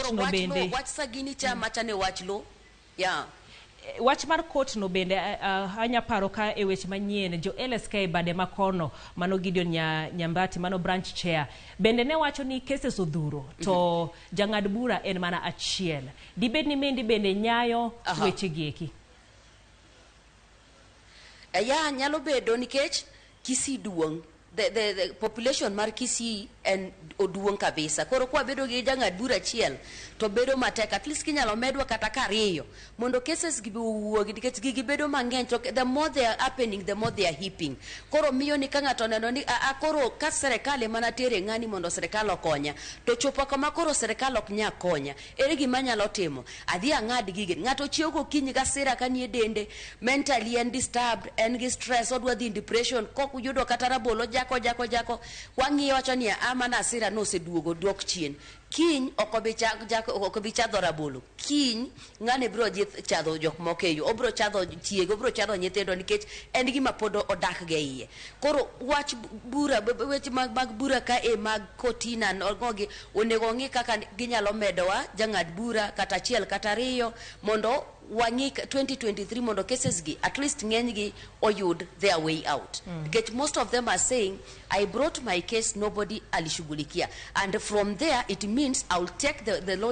Koro no wach bende lo, wach sagini cha macha ne wach lo, yeah. Wach mar court no bende anya paro ka e weche manyien jo LSK bade makono mano Gideon Nyambati mano branch chair bende ne wacho ni cases odhuro to jang'ad bura en mana achiel. Dibed ni mendi bende nyayo weche gi eki? Ya, nyalo bedo nikech Kisii duong', the population mar Kisii en oduong' kabisa. Koro kwabedo gi jang'ad bura achiel to bedo matek. At least kinyalo medwa kata kariyo mondo cases gi be owuogi, nikech gigi bedo mang'eny to the more they are happening, the more they are heaping. Koro miyo ni ka ng'ato oneno ni a koro ka serikal ema natere ng'ani mondo serikal okonya, to chopo kama koro serikal ok nya konya, ere gima anyalo timo? Adhi ang'ad gigi. Ng'ato chiew gokinyi gi hasira ka nie dende, mentally en disturbed, en gi stress, odwa dhi in depression. Kok oyudo kata rabolo, jako jako jako, wang'iyo wacho ni a mana hasira noseduogo dok chien. Kiny ok obi ok obi chadho rabolo. Kiny ng'ani biro dhi chadho jok moko e yo, obiro chadho chiege, obiro chadho nyithindo, nikech en gima pod odak go e iye. Koro wach bura, weche mag bura ka e mag kotina gogi onego ong'i kaka ginyalo medowa jang'ad bura kata achiel kata ariyo mondo wang'i 2023 mondo cases gi at least ng'eny gi oyud their way out, nikech most of them are saying, "I brought my case, nobody alishughulikia," and from there it means I will take the law.